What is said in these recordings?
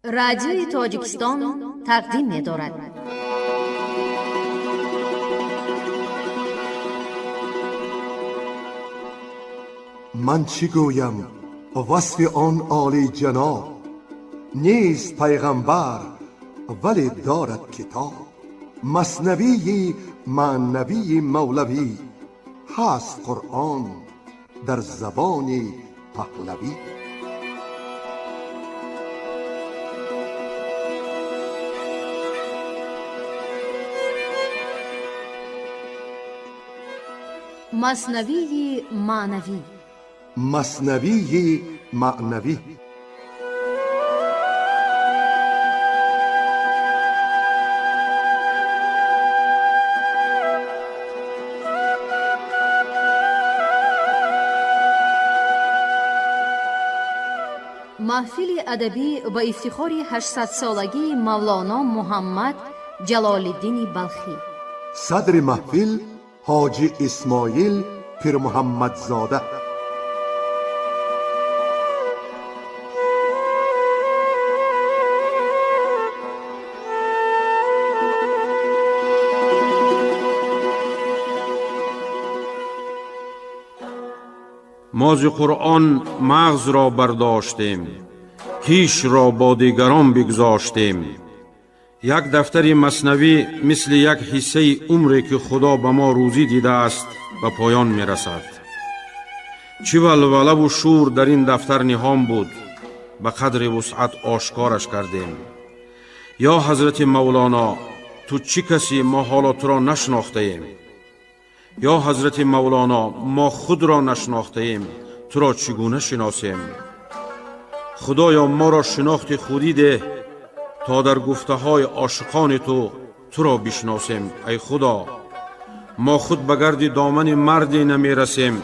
Радиои Тоҷикистон тақдим медорад. Ман чӣ гӯям васфи он олиҷаноб? Нест пайғамбар, вале дорад китоб. Маснавии маънавии мавлавӣ ҳаст, Қуръон дар забони паҳлавӣ. Маснавии маънавӣ. Маснавии маънавӣ. Маҳфили адабӣ ба ифтихори 800-солагии Мавлоно Муҳаммад Ҷалолиддини Балхӣ. Садри маҳфил Ҳоҷи Исмоил Пирмуҳаммадзода. Мо зи Қуръон мағзро бардоштем, хишро бо дигарон бигзоштем. Як дафтари маснавӣ мисли як ҳиссаи умре, ки Худо ба мо рӯзӣ дидааст, ба поён мерасад. Чӣ валвалаву шӯр дар ин дафтар ниҳон буд, ба қадри вусъат ошкораш кардем. Ё ҳазрати Мавлоно, ту чӣ касӣ? Мо ҳоло туро нашинохтаем. Ё ҳазрати Мавлоно, мо худро нашинохтаем, туро чӣ гуна шиносем? Худоё, моро шинохти худӣ деҳ, то дар гуфтаҳои ошиқони ту туро бишносем. Ай Худо, мо худ ба гарди домани марде намерасем,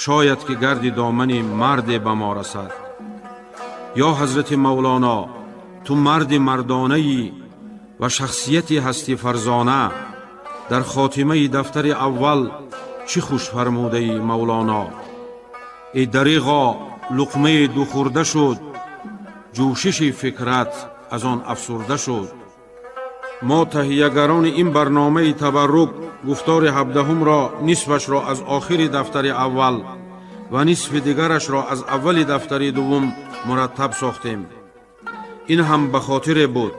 шояд ки гарди домани марде ба мо расад. Ё ҳазрати Мавлоно, ту марди мардонаӣ ва шахсияте ҳастӣ фарзона. Дар хотимаи дафтари аввал чӣ хуш фармудаӣ, Мавлоно: «Эй дареғо, луқмаи духӯрда шуд, ҷӯшиши фикрат аз он афсурда шуд». Мо, таҳиягарони ин барномаи табаррук, гуфтори 17-умро нисфашро аз охири дафтари аввал ва нисфи дигарашро аз аввали дафтари дуввум мураттаб сохтем. Ин ҳам ба хотире буд: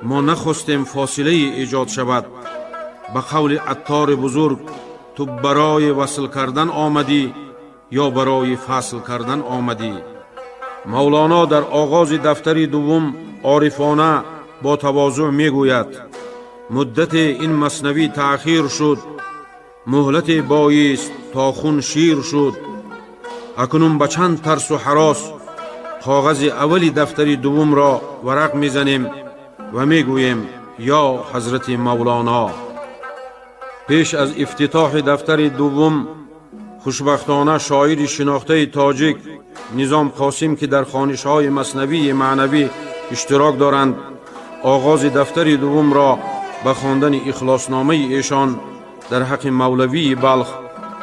мо нахостем фосилае эҷод шавад. Ба қавли Аттори бузург, ту барои васл кардан омадӣ ё барои фасл кардан омадӣ? Мавлоно дар оғози дафтари дуввум орифона бо тавозӯъ мегӯяд: «Муддате ин маснавӣ таъхир шуд, муҳлате боист то хун шир шуд». Акнун ба чанд тарсу ҳарос коғази аввали дафтари дуввумро варақ мезанем ва мегӯем: «Ё ҳазрати Мавлоно». Пеш аз ифтитоҳи дафтари дуввум, хушбахтона, шоири шинохтаи тоҷик Низом Қосим, ки дар хонишҳои маснавии маънавӣ иштирок доранд, оғози дафтари дуввумро ба хондани ихлосномаи эшон дар ҳаққи мавлавии Балх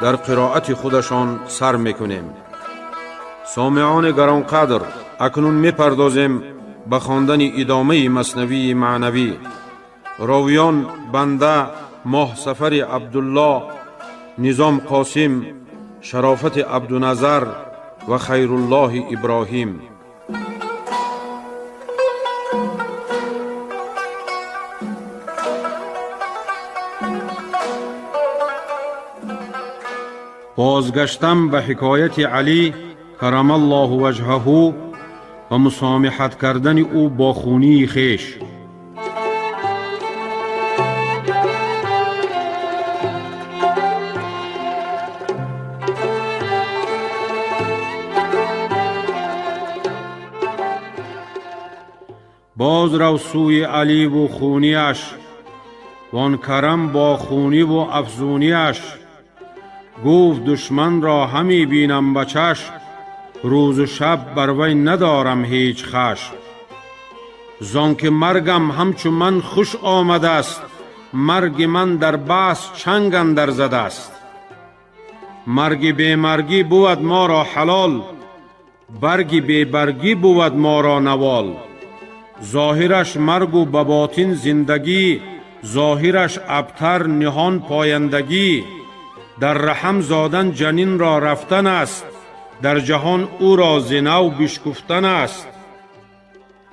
дар қироати худашон сар мекунем. Сомеони гаронқадр, акнун мепардозем ба хондани идомаи маснавии маънавӣ. Ровиён: банда Моҳсафари Абдулло, Низом Қосим, Шарофати Абдуназар ва Хайруллоҳи Иброҳим. Бозгаштам ба ҳикояти Алӣ карамаллоҳу ваҷҳаҳу ва мусомиҳат кардани ӯ бо хунии хеш. Боз рав сӯи Аливу хунияш, вон карам бо хуниву афзунияш. Гуфт: «Душманро ҳамӣ бинам ба чашм, рӯзу шаб бар вай надорам ҳеҷ хашм. Зон ки маргам ҳамчу ман хуш омадааст, марги ман дар баҳс чанг андар задааст. Марги бемаргӣ бувад моро ҳалол, Барги бебаргӣ бувад моро навол. Зоҳираш маргу ба ботин зиндагӣ, зоҳираш абтар ниҳон пояндагӣ. Дар раҳм зодан ҷанинро рафтан аст, дар ҷаҳон ӯро зи нав бишкуфтан аст.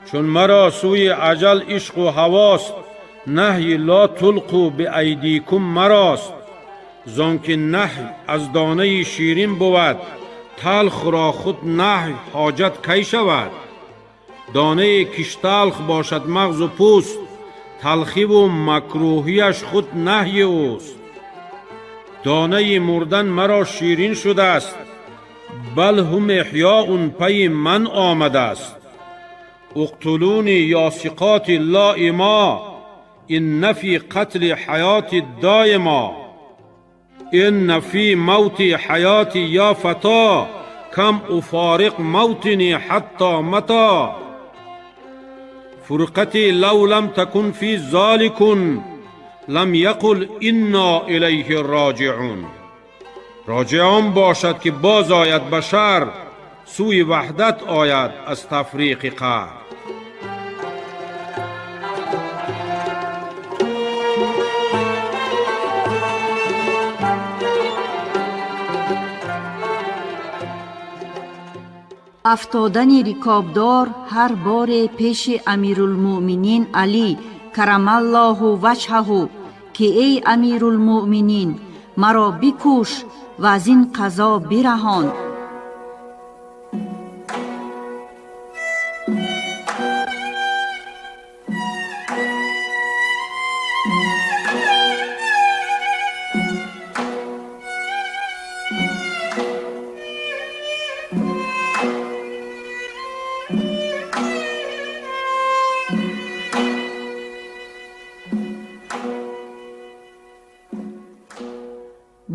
Чун маро сӯи аҷал ишқу ҳавост, наҳйи ло тулқу биайдикум марост. Зон ки наҳй аз донаи ширин бувад, талхро худ наҳй ҳоҷат кай шавад? Донае киш талх бошад мағзу пӯст, талхиву макрӯҳияш худ наҳйи ӯст. Донаи мурдан маро ширин шудааст, бал ҳум эҳёун пайи ман омадааст. Уқтулуни ё сиқоти лоима, инна фи қатли ҳаёти доима, инна фи мавти ҳаёти ё фато, кам уфориқ мавтини ҳатто мато. Фурқати лав лам такун фи золикун, лам яқул инна илайҳи роҷиун. Роҷиъон бошад ки боз ояд башар, сӯи ваҳдат ояд аз тафриқи қаҳр. Афтодани рикобдор ҳар боре пеши Амирулмӯъминин Алӣ карамаллоҳу ваҷҳаҳу, ки эй Амирулмӯъминин, маро бикуш ва аз ин қазо бираҳон.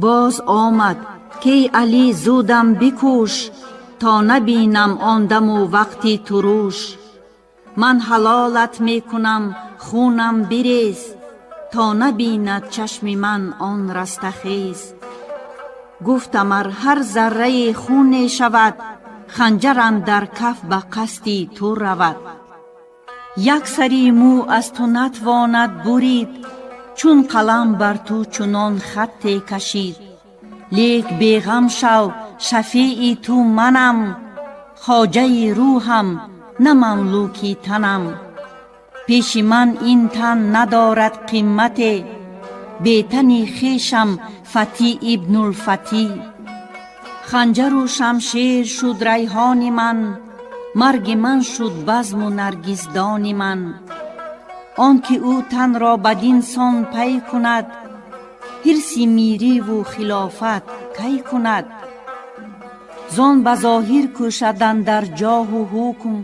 Боз омад, кей Алӣ, зудам бикуш, то набинам он даму вақти туруш. Ман ҳалолат мекунам, хунам бирез, то набинад чашми ман он растахез. Гуфтам, ар ҳар заррае хуне шавад, ханҷарам дар каф ба қасди ту равад. Як сари мӯ аз ту натвонад бурид, чун қалам бар ту чунон хатте кашид. Лек беғам шав, шафеи ту манам, хоҷаи рӯҳам, на мамлуки танам. Пеши ман ин тан надорад қимате, бетани хешам Фатӣ ибнулфатӣ. Ханҷару шамшер шуд райҳони ман, марги ман шуд базму наргиздони ман. Он ки ӯ танро бадин сон пай кунад, ҳирси мириву хилофат кай кунад? Зон ба зоҳир кӯшад андар ҷоҳу ҳукм,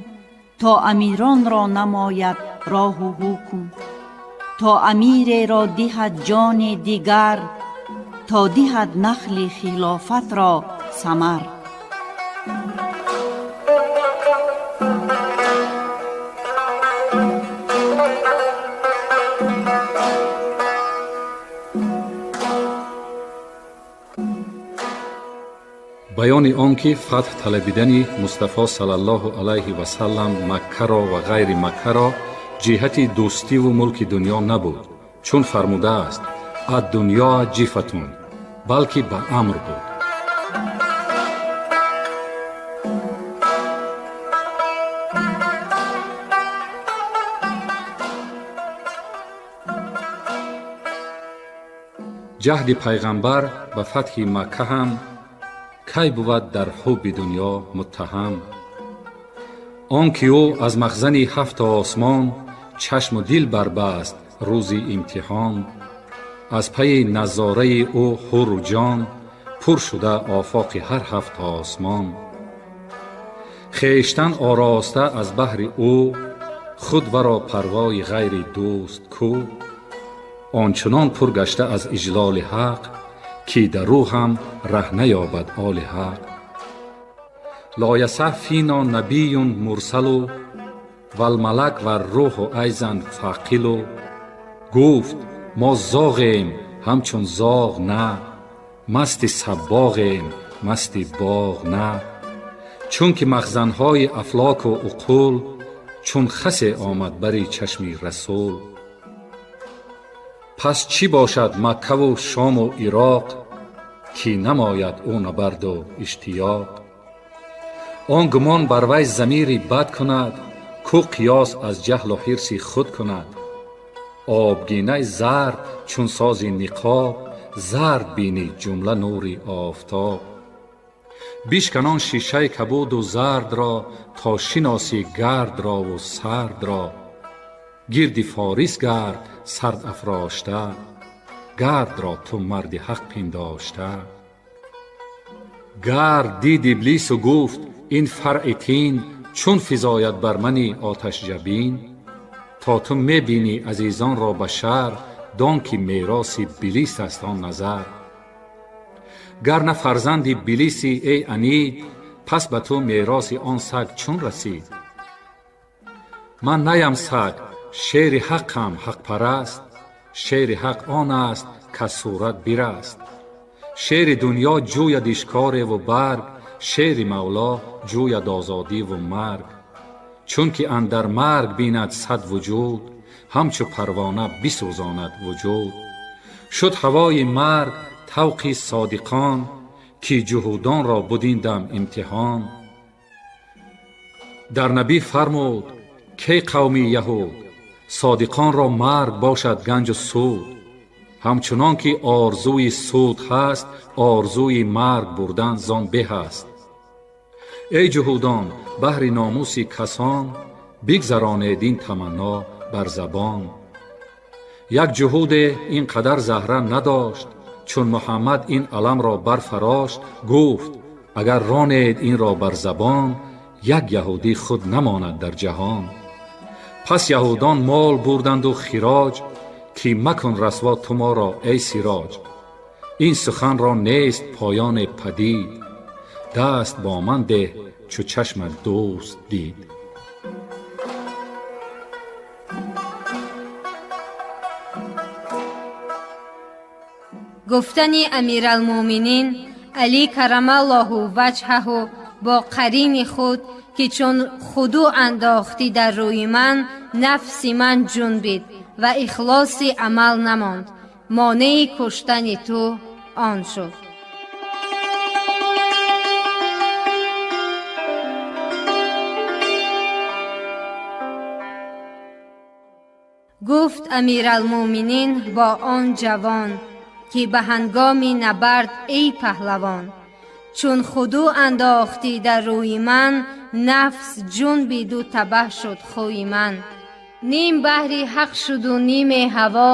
то амиронро намояд роҳу ҳукм, то амиреро диҳад ҷони дигар, то диҳад нахли хилофатро самар. Баёни он ки фатҳ талабидани Мустафо саллаллоҳу алайҳи васаллам Маккаро ва ғайри Маккаро ҷиҳати дӯстиву мулки дунё набуд, чун фармудааст: «Аддунё ҷифатун», балки ба амр буд. Ҷаҳди пайғамбар ба фатҳи Макка ҳам кай бувад дар ҳубби дунё муттаҳам? Он ки ӯ аз махзани ҳафту осмон чашму дил барбаст рӯзи имтиҳон, аз пайи назораи ӯ ҳуру ҷон пур шуда офоқи ҳар ҳафт осмон. Хештан ороста аз баҳри ӯ, худ варо парвои ғайри дӯст кӯ? Ончунон пур гашта аз иҷлоли ҳақ, ки дар ӯ ҳам раҳ наёбад оли ҳақ. Ло ясаҳ фино набиюн мурсалу валмалак варрӯҳу айзан фақилу. Гуфт: мо зоғем, ҳамчун зоғ на, масти саббоғем, масти боғ на. Чунки махзанҳои афлоку уқул чун хасе омад бари чашми расул. Пас чӣ бошад Маккаву Шому Ироқ, ки намояд ӯ набарду иштиёқ? Он гумон бар вай замири бад кунад, ку қиёс аз ҷаҳлу ҳирси худ кунад. Обгинаи зард чун сози ниқоб, зард бинӣ ҷумла нури офтоб. Бишкан он шишаи кабуду зардро, то шиносӣ гардрову сардро. Гирди форис гард сард афрошта, гардро ту марди ҳақ пиндошта. Гард дид Иблису гуфт: ин фаръи тин чун физояд бар мани оташҷабин. То ту мебинӣ азизонро ба шар, дон ки мероси Билис аст он назар. Гар на фарзанди Билиси, эй анид, пас ба ту мероси он саг чун расид? Ман наям саг, шери ҳақам, ҳақпараст. Шери ҳақ он аст, каз сурат бираст. Шери дунё ҷӯяд ишкореву барг, шери Мавло ҷӯяд озодиву марг. Чунки андар марг бинад сад вуҷуд, ҳамчу парвона бисӯзонад вуҷуд. Шуд ҳавои марг тавқи содиқон, ки ҷуҳудонро буд ин дам имтиҳон. Дар набӣ фармуд: кей қавми яҳуд, содиқонро марг бошад ганҷу суд. Ҳамчунон ки орзуи суд ҳаст, орзуи марг бурдан зон беҳ аст. Эй ҷуҳудон, баҳри номуси касон бигзаронед ин таманно бар забон. Як ҷуҳуде ин қадар заҳра надошт, чун Муҳаммад ин аламро барфарошт, гуфт: агар ронед инро бар забон, як яҳудӣ худ намонад дар ҷаҳон. Пас яҳудон мол бурданду хироҷ, ки макун расво ту моро, эй Сироҷ. Ин суханро нест поёне падид, даст бо ман деҳ, чу чашмат дӯст дид. Гуфтани Амиралмӯминин Алӣ карамаллоҳу ваҷҳаҳу бо қарини худ, ки чун худу андохтӣ дар рӯи ман, нафси ман ҷунбид ва ихлоси амал намонд, монеи куштани ту он шуд. Гуфт Амиралмӯминин бо он ҷавон, ки ба ҳангоми набард, эй паҳлавон, чун худу андохтӣ дар рӯи ман, нафс ҷунбиду табаҳ шуд хӯи ман. Ним баҳри ҳақ шуду ниме ҳаво,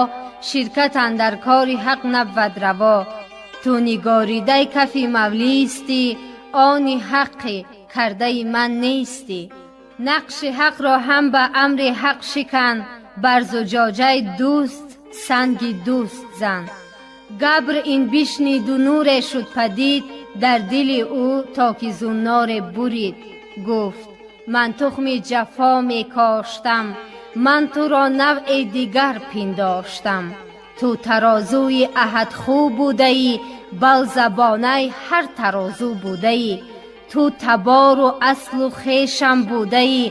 ширкат андар кори ҳақ набвад раво. Ту нигоридаи кафи мавлистӣ, они ҳаққи кардаи ман нестӣ. Нақши ҳақро ҳам ба амри ҳақ шикан, бар зуҷоҷаи дӯст санги дӯст зан. Габр ин бишниду нуре шуд падид дар дили ӯ, то ки зунноре бурид. Гуфт: ман тухми ҷафо мекоштам, ман туро навъе дигар пиндоштам. Ту тарозуи аҳадхӯ будаӣ, бал забонаи ҳар тарозу будаӣ. Ту табору аслу хешам будаӣ,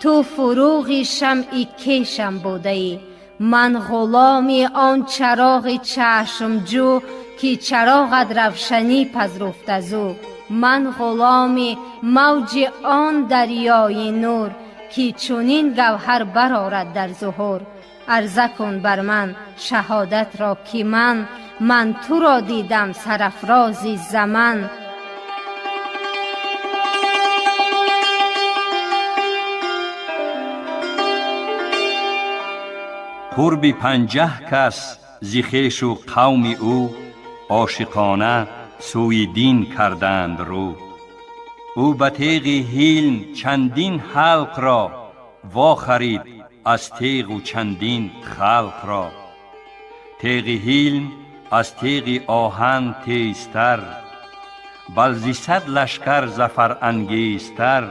ту фуруғи шамъи кешам будаӣ. Ман ғуломи он чароғи чашмҷӯ, ки чароғат равшанӣ пазруфта зӯ. Ман ғуломи мавҷи он дарёи нур, ки чунин гавҳар барорад дар зуҳур. Арза кун бар ман шаҳодатро, ки ман туро дидам сарафрози заман. Қурби 50 кас зи хешу қавми ӯ ошиқона сӯи дин карданд рӯ. Ӯ ба теғи ҳилм чандин ҳалқро вохарид аз теғу чандин халқро. Теғи ҳилм аз теғи оҳан тезтар, бал зи сад лашкар зафарангезтар.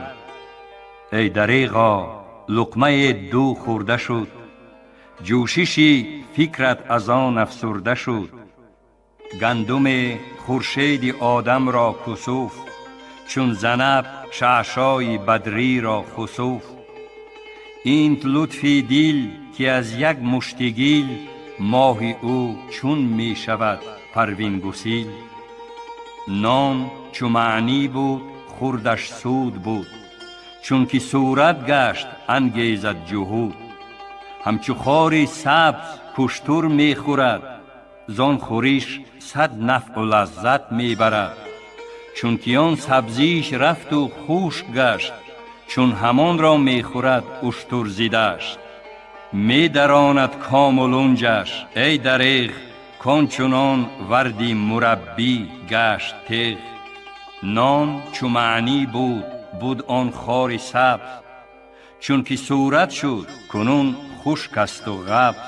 Эй дареғо, луқмае ду хӯрда шуд, ҷӯшиши фикрат аз он афсурда шуд. Гандуме хуршеди одамро кусуф, Чун занаб шаъшои бадрӣ ро хусуф. Инт лутфи дил ки аз як мушти гил моҳи ӯ чун мешавад парвингусил. Нон чу маънӣ буд, хурдаш суд буд, чунки сурат гашт ангезад ҷуҳуд. Ҳамчу хори сабз куштур мехӯрад, зон хӯриш сад нафъу лаззат мебарад. Чунки он сабзиш рафту хушк гашт, чун ҳамонро мехӯрад уштур зидашт. Медаронад кому лунҷаш, эй дареғ, кон чунон варди мураббӣ гашт теғ. Нон чу маънӣ буд, буд он хори сабз, чунки сурат шуд, кунун хушк асту ғабз.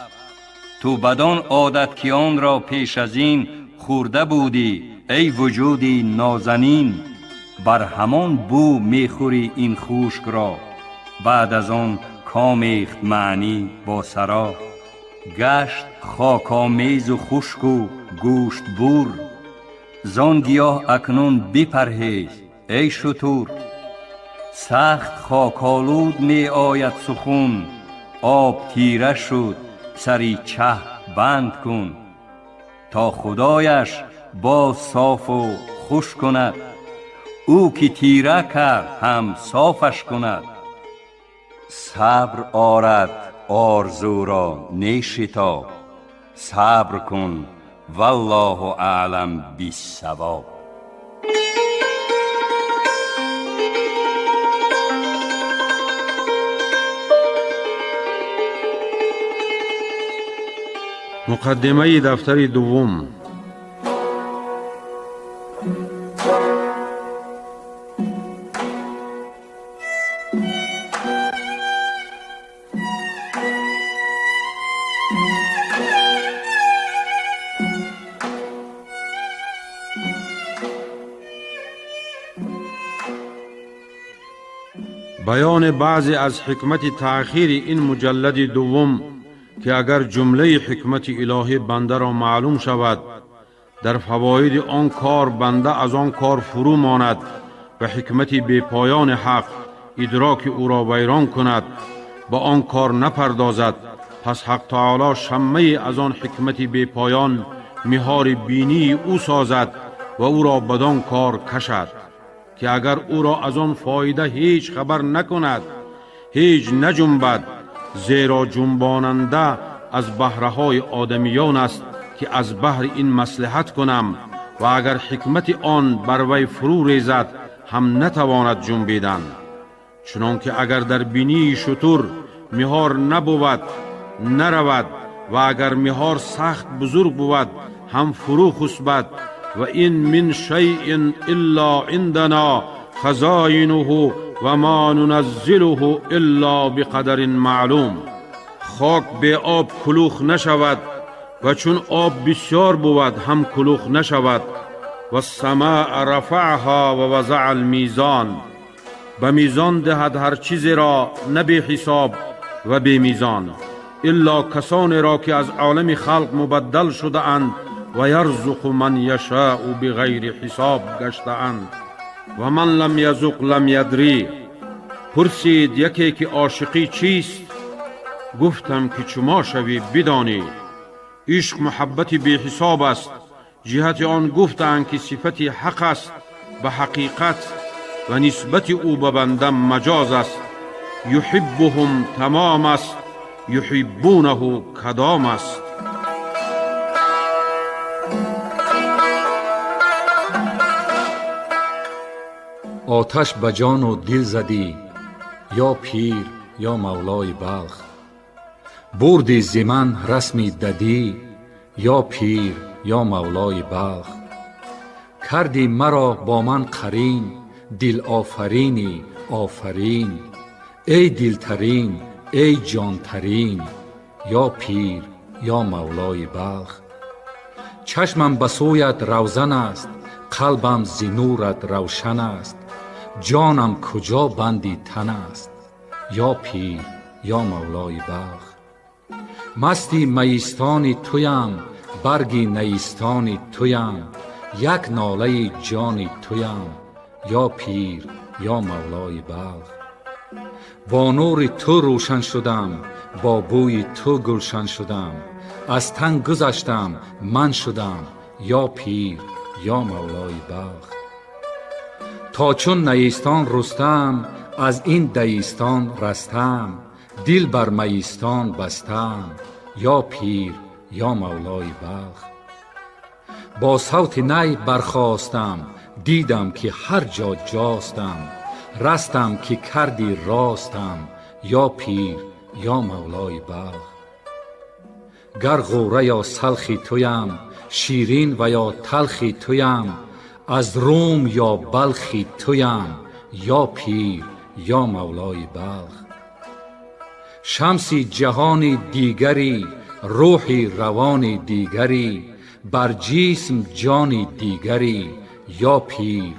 Ту бадон одат ки онро пеш аз ин хӯрда будӣ, эй вуҷуди нозанин, бар ҳамон бӯ мехӯрӣ ин хушкро, баъд аз он комехт маънӣ бо саро. Гашт хокомезу хушку гӯштбур, зон гиёҳ акнун бипарҳез, эй шутур. Сахт хоколуд меояд сухун, об тира шуд, сари чаҳ банд кун, то худояш боз софу хуш кунад, ӯ ки тира кард ҳам софаш кунад. Сабр орад орзуро нешитоб, сабр кун, валлоҳу аълам биссавоб. Муқаддимаи дафтари дуввум. Баёни баъзе аз ҳикмати таъхири ин муҷаллади дуввум, ки агар ҷумлаи ҳикмати илоҳӣ бандаро маълум шавад, дар фавоиди он кор банда аз он кор фурӯ монад ва ҳикмати бепоёни ҳақ идроки ӯро вайрон кунад, ба он кор напардозад, пас ҳақ таоло шаммае аз он ҳикмати бепоён миҳори бинии ӯ созад ва ӯро бадон кор кашад, ки агар ӯро аз он фоида ҳеҷ хабар накунад, ҳеҷ наҷунбад, зеро ҷунбонанда аз баҳраҳои одамиён аст, ки аз баҳри ин маслиҳат кунам, ва агар ҳикмати он бар вай фурӯ резад, ҳам натавонад ҷунбидан. Чунон ки агар дар бинии шутур миҳор набувад, наравад, ва агар миҳор сахт бузург бувад, ҳам фурӯ хусбад. Ва ин мин шайъин илло индана хазоинуҳу ва ма нуназзилуҳу илло биқадарин маълум. Хок беоб кулух нашавад, ва чун об бисёр бувад, ҳам кулух нашавад. Вассамаа рафаъҳа ва вазаъа алмизон. Ба мизон диҳад ҳар чизеро на беҳисоб ва бемизон, илло касонеро ки аз олами халқ мубаддал шудаанд ва ярзуқу ман яшаъу биғайри ҳисоб гаштаанд. Ва ман лам язуқ лам ядрӣ. Пурсид яке ки ошиқӣ чист? Гуфтам ки чумо шавӣ бидонӣ. Ишқ муҳаббати беҳисоб аст. Ҷиҳати он гуфтаанд ки сифати ҳақ аст ба ҳақиқат ва нисбати ӯ ба банда маҷоз аст. Юҳиббуҳум тамом аст, юҳиббунаҳу кадом аст. Оташ ба ҷону дил задӣ, ё пир, ё мавлои Балх. Бурдӣ зи ман расми дадӣ, ё пир, ё мавлои Балх. Кардӣ маро бо ман қарин, дилофаринӣ офарин. Эй дилтарин, эй ҷонтарин, ё пир, ё мавлои Балх. Чашмам ба сӯят равзан аст, қалбам зи нурат равшан аст. Ҷонам куҷо банди тан аст, ё пир, ё мавлои Балх. Масти маистони туям, барги наистони туям, як нолаи ҷони туям, Ё пир, ё мавлои Балх. Бо нури ту рӯшан шудам, бо бӯи ту гулшан шудам, аз тан гузаштам, ман шудам, ё пир, ё мавлои Балх. То чун наистон рустам, аз ин даистон растам, дил бар маистон бастам, ё пир, ё мавлои Балх. Бо савти най бархостам, дидам ки ҳар ҷо ҷостам, растам ки карди ростам, ё пир, ё мавлои Балх. Гар ғӯра ё салхи туям, ширин ва ё талхи туям, аз Рум ё Балхи туям, ё пир, ё мавлои Балх. Шамси ҷаҳони дигарӣ, рӯҳи равони дигарӣ, бар ҷисм ҷони дигарӣ, ё пир,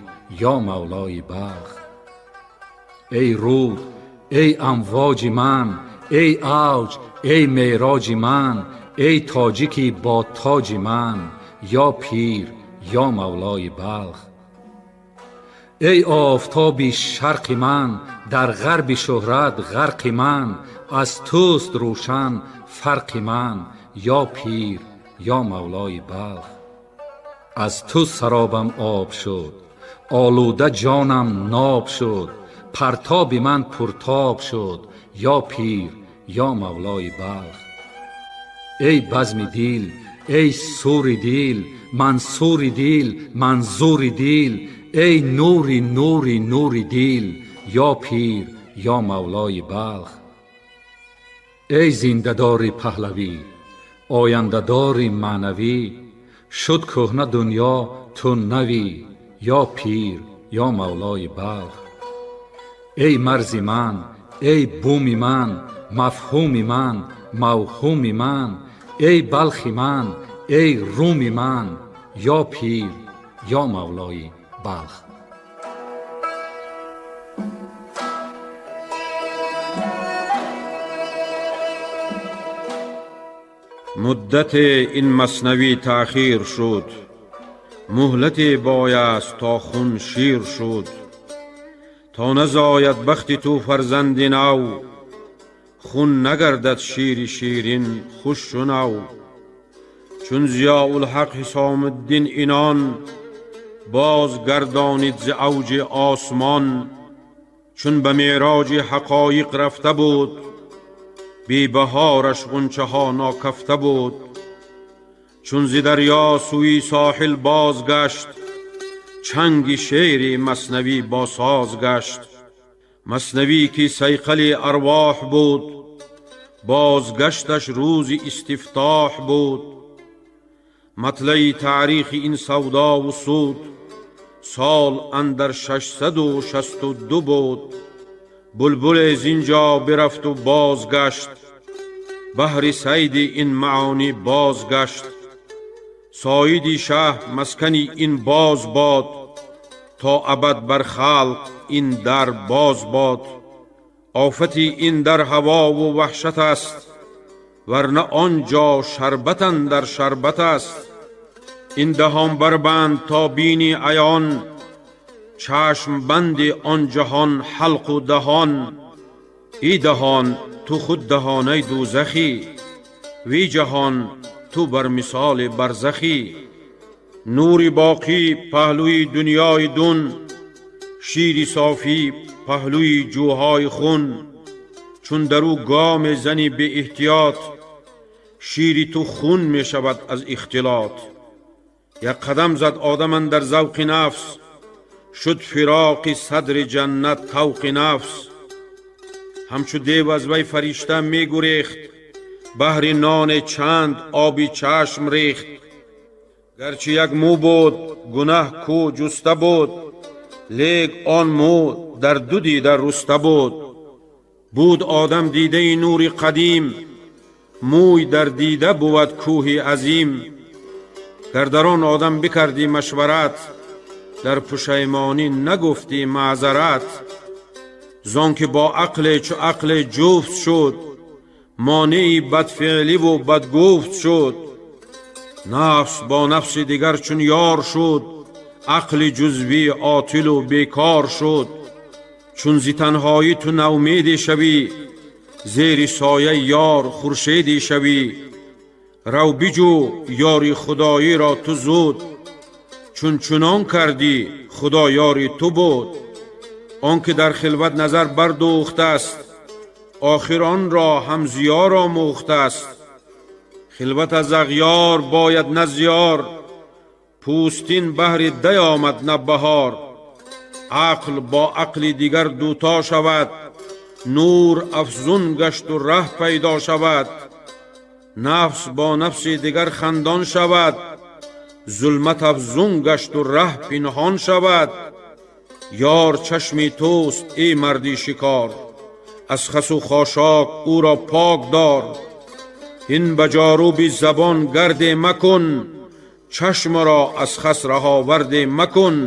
ё мавлои Балх. Эй руд, эй амвоҷи ман, эй авҷ, эй меъроҷи ман, эй тоҷики бо тоҷи ман, ё пир, ё мавлои Балх. Эй офтоби шарқи ман, дар ғарби шӯҳрат ғарқи ман, аз туст рӯшан фарқи ман, ё пир, ё мавлои Балх. Аз ту саробам об шуд, олуда ҷонам ноб шуд, партоби ман пуртоб шуд, ё пир, ё мавлои Балх. Эй базми дил, эй сури дил, мансури дил, манзури дил, эй нури нури нури дил, ё пир, ё мавлои Балх. Эй зиндадори паҳлавӣ, ояндадори маънавӣ, шуд кӯҳна дунё, ту навӣ, ё пир, ё мавлои Балх. Эй марзи ман, эй буми ман, мафҳуми ман, мавҳуми ман, эй Балхи ман, эй Руми ман, ё пир, ё мавлои Балх. Муддате ин маснавӣ таъхир шуд, муҳлате бояст то хун шир шуд, то назояд бахти ту фарзанди нав, хун нагардад шири ширин хушу нав. Чун Зиёулҳақ Ҳисомуддин инон боз гардонид зи авҷи осмон, чун ба меъроҷи ҳақоиқ рафта буд, бебаҳораш ғунчаҳо нокафта буд. Чун зи дарё сӯи соҳил бозгашт, чанги шеъри маснавӣ бо соз гашт. Маснавӣ ки сайқали арвоҳ буд, бозгашташ рӯзи истифтоҳ буд. Матлаи таърихи ин савдову суд сол андар 662 буд. Булбуле зинҷо бирафту бозгашт, баҳри сайди ин маонӣ бозгашт. Соиди шаҳ маскани ин боз бод, то абад бар халқ ин дар боз бод. Офати ин дар ҳавову ваҳшат аст, варна он ҷо шарбат андар шарбат аст. Ин даҳон барбанд то бини аён, чашм банди он ҷаҳон ҳалқу даҳон. И даҳон, ту худ даҳонаи дӯзахӣ, ви ҷаҳон, ту бар мисоли барзахӣ. Нури боқӣ паҳлӯи дунёи дун, шири софӣ паҳлӯи ҷӯҳои хун. Чун дар ӯ гоме зани беэҳтиёт, шири ту хун мешавад аз ихтилот. Як қадам зад одам андар завқи нафс, шуд фироқи садри ҷаннат тавқи нафс. Ҳамчу дев аз вай фаришта мегурехт, баҳри ноне чанд оби чашм рехт. Гарчи як мӯ буд, гунаҳ кӯ ҷуста буд, лек он мӯ дар ду дида руста буд. Буд одам дидаи нури қадим, мӯй дар дида бувад кӯҳи азим. Гар дар он одам бикардӣ машварат, дар пушаймонӣ нагуфтӣ маъзарат. Зон ки бо ақле чу ақле ҷуфт шуд, монеи бадфеъливу бадгуфт шуд. Нафс бо нафси дигар чун ёр шуд, Ақли ҷузвӣ отилу бекор шуд. Чун зи танҳоӣ ту навмедӣ шавӣ, зери сояи ёр хуршедӣ шавӣ. Рав биҷӯ ёри худоиро ту зуд, чун чунон кардӣ худо ёри ту буд. Он ки дар хилват назар бардӯхтааст, охир онро ҳам зиёр омӯхтааст. Хилват аз ағёр бояд на зиёр, пӯстин баҳри дай омад на баҳор. Ақл бо ақли дигар дуто шавад, нур афзун гашту раҳ пайдо шавад. Нафс бо нафси дигар хандон шавад, зулмат афзун гашту раҳ пинҳон шавад. Ёр чашми туст эй марди шикор, аз хасу хошок ӯро пок дор. Ҳин ба ҷоруби забон гарде макун, чашмро аз хас раҳоварде макун.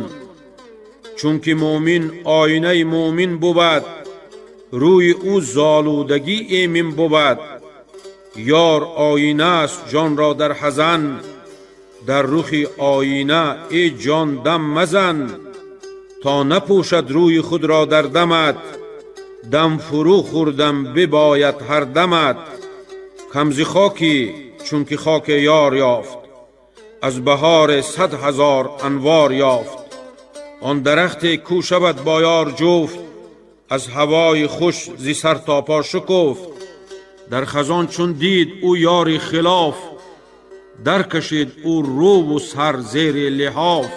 Чунки мӯмин оинаи мӯмин бувад, рӯи ӯ золудагӣ эмин бувад. Ёр оина аст ҷонро дар ҳазан, дар рухи оина эй ҷон дам мазан. То напӯшад рӯи худро дар дамат, дам фурӯ хӯрдам бибояд ҳар дамат. Камзи хокӣ чунки хоке ёр ёфт, аз баҳори 100 000 анвор ёфт. Он дарахте кӯ шавад бо ёр ҷуфт, аз ҳавои хуш зи сар то по шукуфт. Дар хазон чун дид ӯ ёри хилоф, даркашид ӯ рӯву сар зери лиҳоф.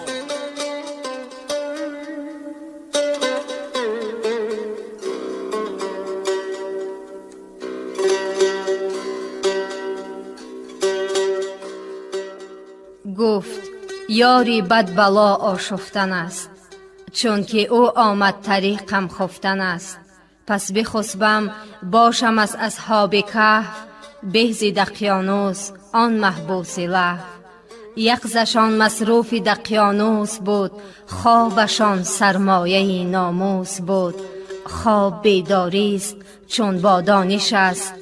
Гуфт ёри бадбало ошуфтан аст, чунки ӯ омад тариқам хуфтан аст. Пас бихусбам бошам аз асҳоби каҳф, беҳзи дақьёнус он маҳбуси лаҳф. Яқзашон масруфи дақьёнус буд, хобашон сармояи номус буд. Хоб бедорист чун бо дониш аст,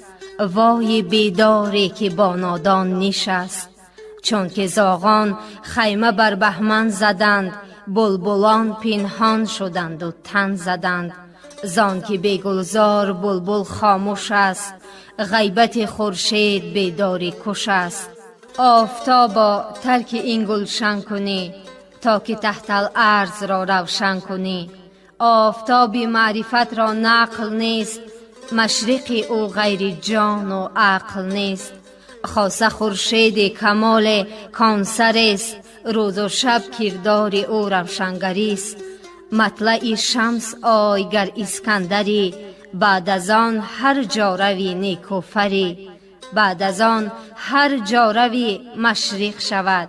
вои бедоре ки бо нодон нишаст. Чунки зоғон хайма бар баҳман заданд, булбулон пинҳон шуданду тан заданд. Зон ки бегулзор булбул хомӯш аст, ғайбати хуршед бедори куш аст. Офтобо тарки ин гулшан кунӣ, то ки таҳталарзро равшан кунӣ. Офтоби маърифатро нақл нест, машриқи ӯ ғайри ҷону ақл нест. Хоса хуршеди камоле консарест, рӯзу шаб кирдори ӯ равшангарист. Матлаи шамс ой гар искандарӣ, баъд аз он ҳар ҷо рави некуфарӣ. Баъд аз он ҳар ҷо рави машриқ шавад,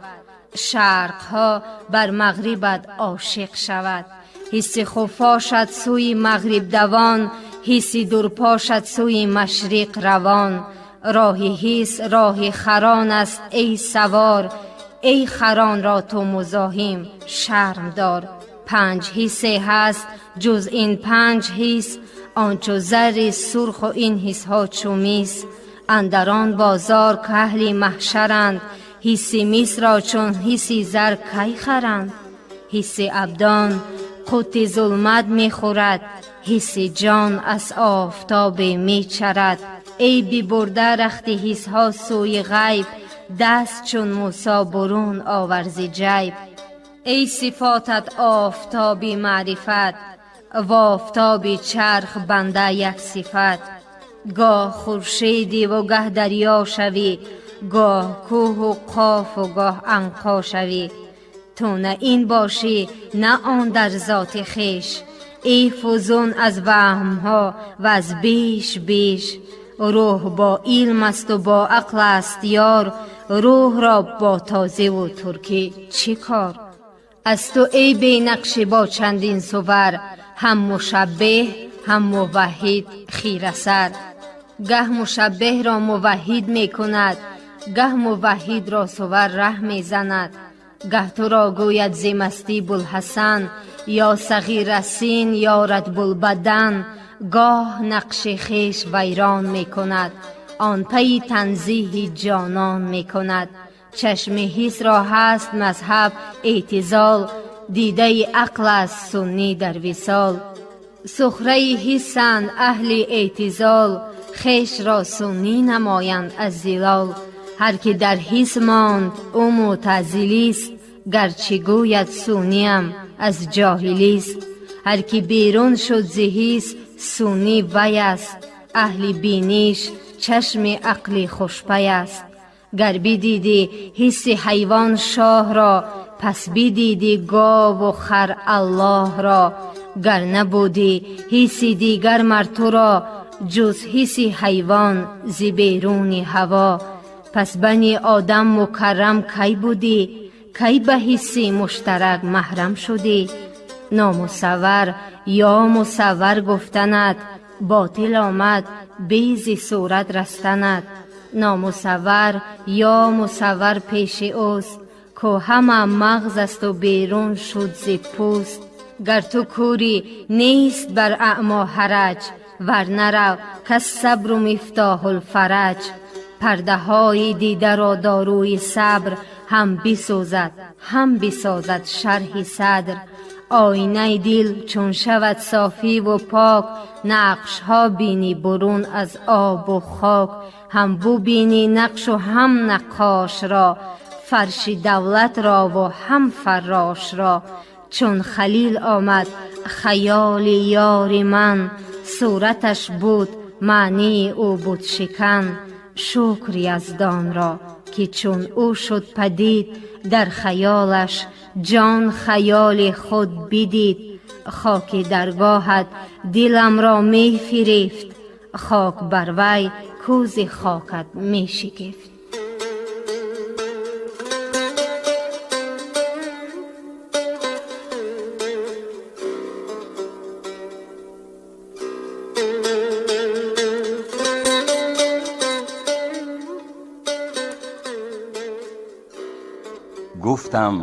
шарқҳо бар мағрибат ошиқ шавад. Ҳисси хуфошад сӯи мағриб давон, ҳисси дурпошад сӯи машриқ равон. Роҳи ҳис роҳи харон аст эй савор, эй харонро ту музоҳим шарм дор. Панҷ ҳиссе ҳаст ҷуз ин панҷ ҳис, он чу зарри сурху ин ҳисҳо чу мис. Андар он бозор каҳли маҳшаранд, ҳисси мисро чун ҳисси зар кай харанд? Ҳисси абдон қути зулмат мехӯрад, ҳисси ҷон аз офтобе мечарад. Эй бибурда рахти ҳисҳо сӯи ғайб, даст чун Мусо бурун овар зи ҷайб. Эй сифотат офтоби маърифат, вофтоби чарх банда як сифат. Гоҳ хуршедиву гаҳ дарё шавӣ, гоҳ кӯҳу қофу гоҳ анқо шавӣ. Ту на ин бошӣ на он дар зоти хеш, эй фузун аз ваҳмҳо ва аз беш беш. Рӯҳ бо илм асту бо ақл аст ёр, рӯҳро бо тозиву туркӣ чӣ кор? Аз ту эй бенақши бо чандин сувар, ҳам мушаббеҳ ҳам муваҳҳид хирасар. Гаҳ мушаббеҳро муваҳҳид мекунад, гаҳ муваҳҳидро сувар раҳ мезанад. Гаҳ туро гӯяд зи мастӣ Булҳасан, ё сағирасин ёрат булбадан. Гоҳ нақши хеш вайрон мекунад, он пайи танзиҳи ҷонон мекунад. Чашми ҳисро ҳаст мазҳаб эътизол, Дидаи ақл аст суннӣ дар висол. Сухраи ҳиссанд аҳли эътизол, хешро суннӣ намоянд аз зилол. Ҳар ки дар ҳис монд, ӯ мӯътазилист, гарчи гӯяд сунниам, аз ҷоҳилист. Ҳар ки берун шуд зи ҳис, суннӣ вай аст, аҳли биниш чашми ақли хушпай аст. Гар бидидӣ ҳисси ҳайвон шоҳро, пас бидидӣ гову хар Аллоҳро. Гар набудӣ ҳисси дигар мар туро, ҷуз ҳисси ҳайвон зи беруни ҳаво, пас бани одам мукаррам кай будӣ, кай ба ҳисси муштарак маҳрам шудӣ? Номусаввар ё мусаввар гуфтанат ботил омад, бези сурат растанат. Номусаввар ё мусаввар пеши ӯст, ку ҳама мағз асту берун шуд зи пӯст. Гар ту кӯрӣ, нест бар аъмо ҳараҷ, вар нарав кас сабру мифтоҳулфараҷ. Пардаҳои дидаро доруи сабр ҳам бисӯзад, ҳам бисозад шарҳи садр. Оинаи дил чун шавад софиву пок, нақшҳо бинӣ бурун аз обу хок. Ҳам бубинӣ нақшу ҳам наққошро, фарши давлатрову ҳам фаррошро. Чун халил омад хаёли ёри ман, сураташ буд маънии ӯ буд шикан. Шукр Яздонро, ки чун ӯ шуд падид, дар хаёлаш ҷон хаёли худ бидид. Хоки даргоҳат диламро мефирифт, хок бар вай кӯзи хокат мешикифт. Гуфтам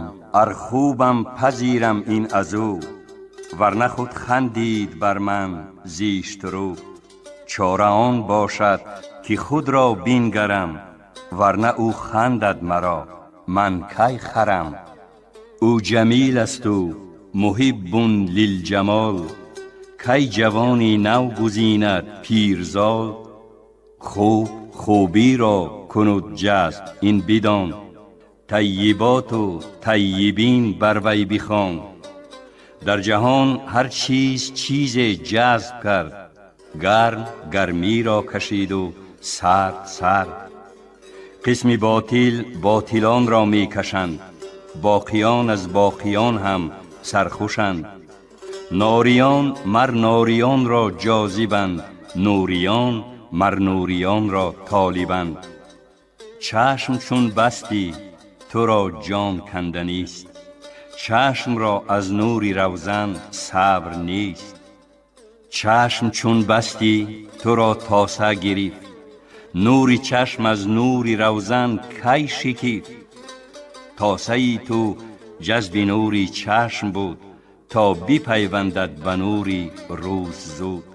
ар хубам пазирам ин аз ӯ, варна худ хандид бар ман зиштрӯ. Чора он бошад, ки худро бингарам, варна ӯ хандад маро, ман кай харам? Ӯ ҷамил асту муҳиббун лилҷамол, кай ҷавони нав гузинад пирзол? Хуб хубиро кунуд ҷазб, ин бидон, тайиботу тайибин бар вай бихон. Дар ҷаҳон ҳар чиз чизе ҷазб кард, гарм гармиро кашиду сард сард. Қисми ботил ботилонро мекашанд, боқиён аз боқиён ҳам сархушанд. Нориён мар нориёнро ҷозибанд, нуриён мар нуриёнро толибанд. Чашм чун бастӣ, туро ҷон канданист, чашмро аз нури равзан сабр нест. Чашм чун бастӣ, туро тоса гирифт, нури чашм аз нури равзан кай шикифт? Тосаи ту ҷазби нури чашм буд, то бипайвандад ба нури рӯз зуд.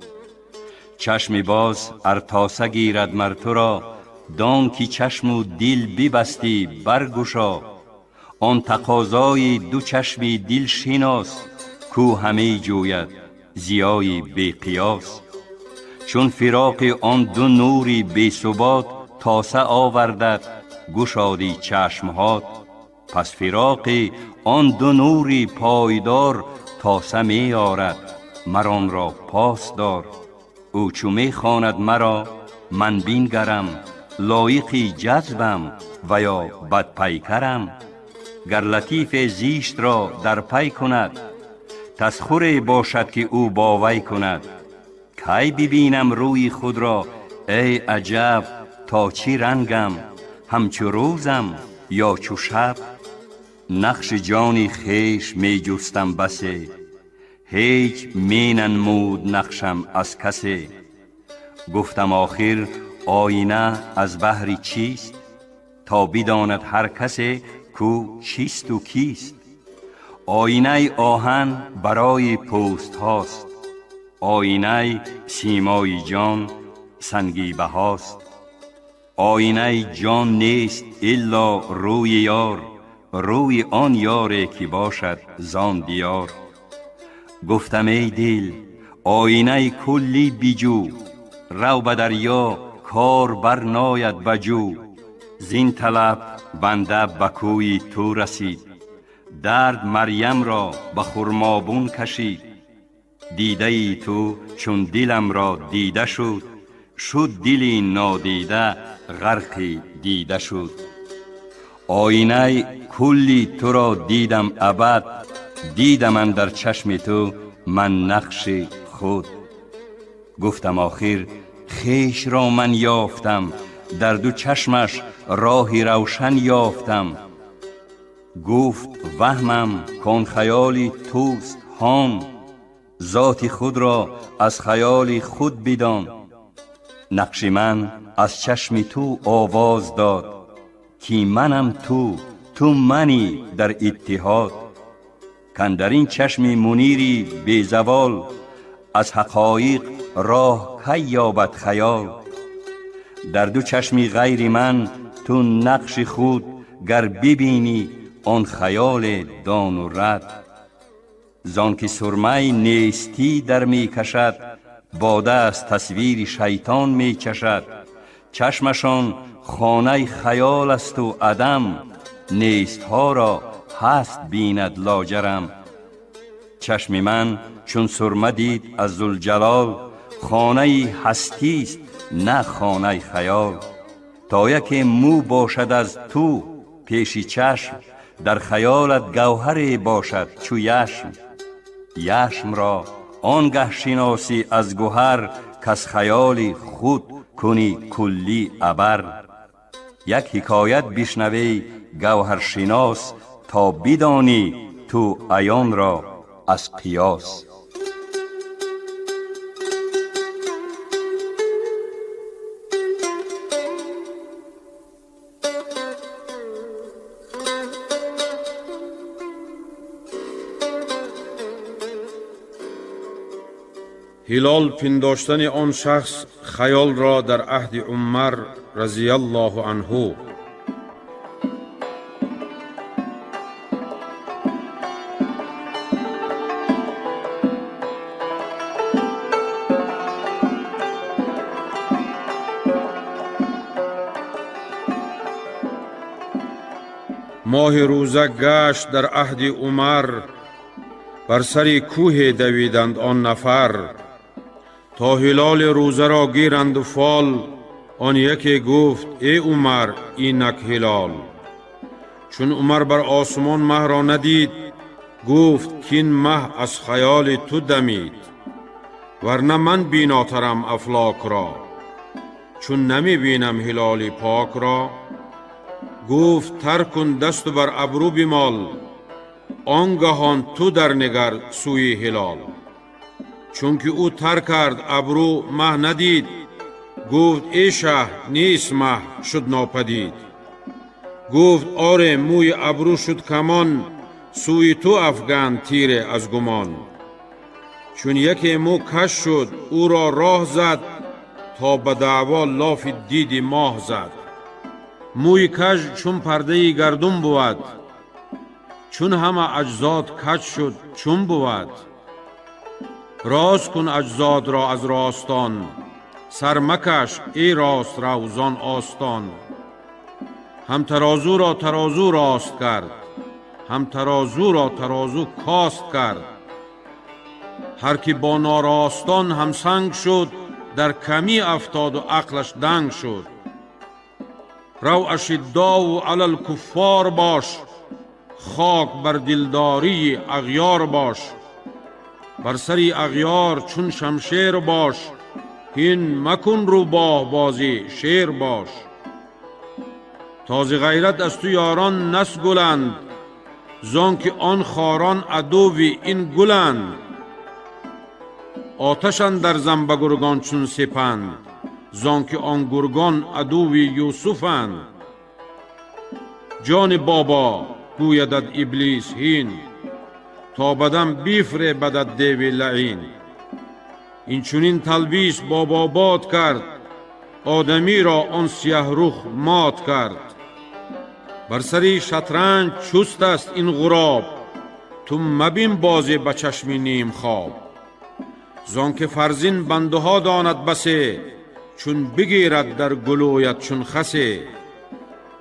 Чашми боз ар тоса гирад мар туро, дон ки чашму дил бибастӣ, баргушо. Он тақозои ду чашми дил шинос, кӯ ҳаме ҷӯяд зиёи беқиёс. Чун фироқи он ду нури бесубот тоса овардад, гушодӣ чашмҳот. Пас фироқи он ду нури пойдор тоса меорад, мар онро пос дор. Ӯ чу мехонад маро, ман бингарам, лоиқи ҷазбам ва ё бадпайкарам? Гар латифе зиштро дар пай кунад, тасхуре бошад, ки ӯ бо вай кунад. Кай бибинам рӯи худро, эй аҷаб, то чӣ рангам, ҳамчу рӯзам ё чу шаб? Нақши ҷони хеш меҷустам басе, ҳеҷ менанмуд нақшам аз касе. Гуфтам охир оина аз баҳри чист, то бидонад ҳар касе, кӯ чисту кист. Оинаи оҳан барои пӯстҳост, оинаи симои ҷон сангибаҳост. Оинаи ҷон нест илло рӯи ёр. рӯи он ёре ки бошад зон диёр. Гуфтам эй дил, оинаи куллӣ биҷӯ, рав ба дарё, кор барнояд ба ҷӯ. Зин талаб банда ба кӯи ту расид, дард Марьямро ба хурмобун кашид. Дидаи ту чун диламро дида шуд, шуд дили нодида ғарқи дида шуд. Оинаи кулли туро дидам абад, дидам андар чашми ту ман нақши худ. Гуфтам охир хешро ман ёфтам, дар ду чашмаш роҳи равшан ёфтам. Гуфт ваҳмам кон хаёли туст ҳон, зоти худро аз хаёли худ бидон. Нақши ман аз чашми ту овоз дод, ки манам ту, ту мани дар иттиҳод. Кан дар ин чашми мунири безавол, аз ҳақоиқ роҳ кай ёбад хаёл. Дар ду чашми ғайри ман ту нақши худ, гар бибинӣ он хаёле дону рад. Зон ки сурмаи нестӣ дар мекашад, бода аз тасвири шайтон мечашад. Чашмашон хонаи хаёл асту адам, нестҳоро ҳаст бинад лоҷарам. Чашми ман чун сурма дид аз Зулҷалол, хонаи ҳастист, на хонаи хаёл. То яке мӯ бошад аз ту пеши чашм, дар хаёлат гавҳаре бошад чу яшм. Яшмро он гаҳ шиносӣ аз гуҳар, каз хаёли худ кунӣ куллӣ абар. Як ҳикоят бишнавей гавҳаршинос, то бидонӣ ту аёнро аз қиёс. Ҳилол пиндоштани он шахс хаёлро дар аҳди Умар разияллоҳу анҳу. Моҳи рӯза гашт дар аҳди Умар, бар сари кӯҳе давиданд он нафар. То ҳилоли рӯзаро гиранду фол, он яке гуфт: э Умар, инак ҳилол. Чун Умар бар осмон маҳро надид, гуфт кин маҳ аз хаёли ту дамид. Варна ман бинотарам афлокро, чун намебинам ҳилоли покро. Гуфт тар кун дасту бар абрӯ бимол, он гаҳон ту дар нигар сӯи ҳилол. Чунки ӯ тар кард абрӯ, маҳ надид, гуфт: э шаҳ, нест маҳ, шуд нопадид. Гуфт: оре, мӯи абрӯ шуд камон, сӯи ту афганд тире аз гумон. Чун яке мӯ каш шуд, ӯро роҳ зад, то ба даъво лофи диди моҳ зад. Мӯи каж чун пардаи гардун бувад, чун ҳама аҷзод каҷ шуд чун бувад. Рост кун аҷзодро аз ростон, сар макаш эй рост рав зон остон. Ҳам тарозуро тарозу рост кард, ҳам тарозуро тарозу кост кард. Ҳар ки бо норостон ҳамсанг шуд, дар камӣ афтоду ақлаш данг шуд. Рав ашиддову алал куффор бош, хок бар дилдории ағёр бош. Бар сари ағёр чун шамшер бош, ҳин макун рӯбоҳ бозӣ шер бош. Този ғайрат аз ту ёрон насгуланд, зон ки он хорон адуви ин гуланд. Оташ андар зан ба гургон чун сепанд, зон ки он гургон адуви Юсуфанд. Ҷони бобо гӯядад иблис ҳин, то бадам бифребадад деви лаин. Инчунин талбис бобобод кард, одамиро он сияҳрух мот кард. Бар сари шатранҷ чуст аст ин ғуроб, ту мабин бозӣ ба чашми нимхоб. Зон ки фарзин бандаҳо донад басе, чун бигирад дар гулӯят чун хасе.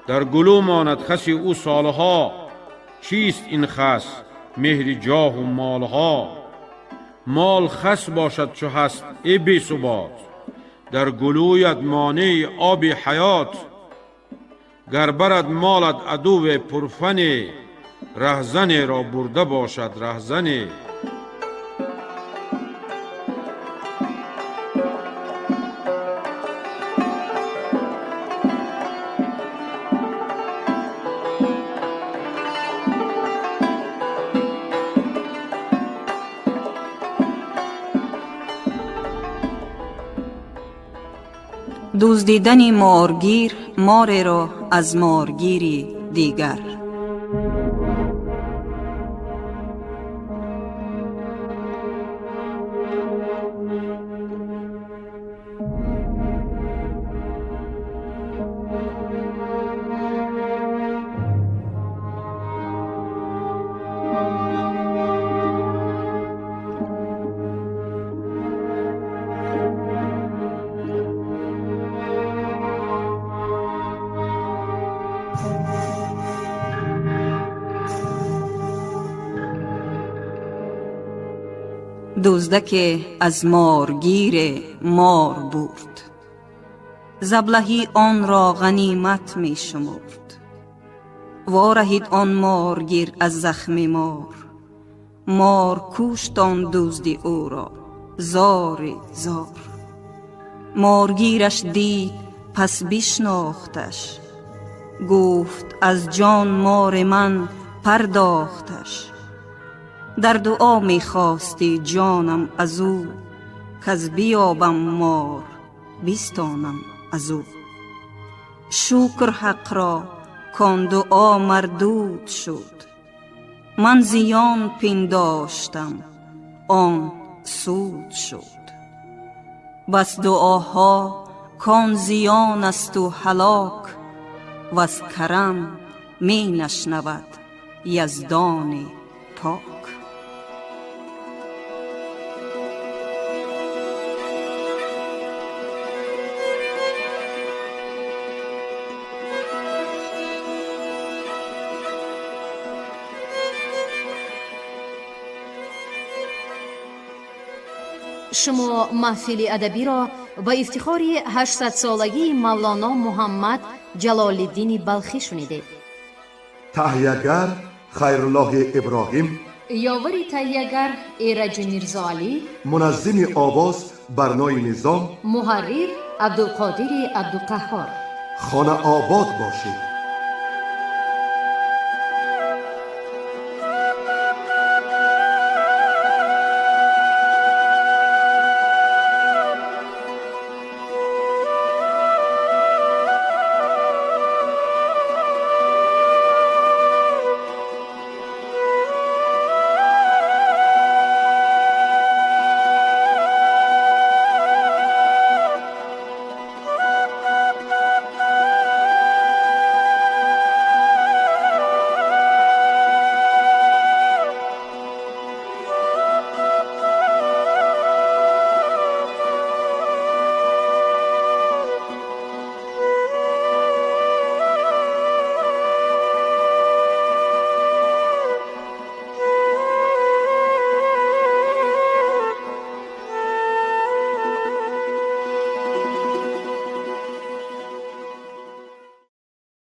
Дар гулӯ монад хаси ӯ солҳо, чист ин хас меҳри ҷоҳу молҳо? Мол хас бошад чу ҳаст эй бесубот, дар гулӯят монеи оби ҳаёт. Гар барад молат адуве пурфане, раҳзанеро бурда бошад раҳзане. Дуздидани моргир мореро аз моргири дигар. Дуздаке аз моргир мор бурд, заблаҳӣ онро ғанимат мешумурд. Вораҳид он моргир аз захми мор, мор кушт он дузди ӯро зори зор. Моргираш дид пас бишнохташ, гуфт аз ҷон мори ман пардохташ. Дар дуо мехости ҷонам аз ӯ, каз биёбам мор бистонам аз ӯ. Шукр ҳақро кон дуо мардуд шуд, ман зиён пиндоштам он суд шуд. Бас дуоҳо кон зиён асту ҳалок, ваз карам менашнавад яздони пок. Шумо маҳфили адабиро ба ифтихори 800-солагии Мавлоно Муҳаммад Ҷалолиддини Балхӣ шунидед. Таҳиягар Хайруллоҳи Иброҳим, ёвари таҳиягар Эраҷи Мирзоалӣ, муназзими овоз Барнои Низом, муҳаррир Абдулқодири Абдуқаҳҳор. Хона обод бошед.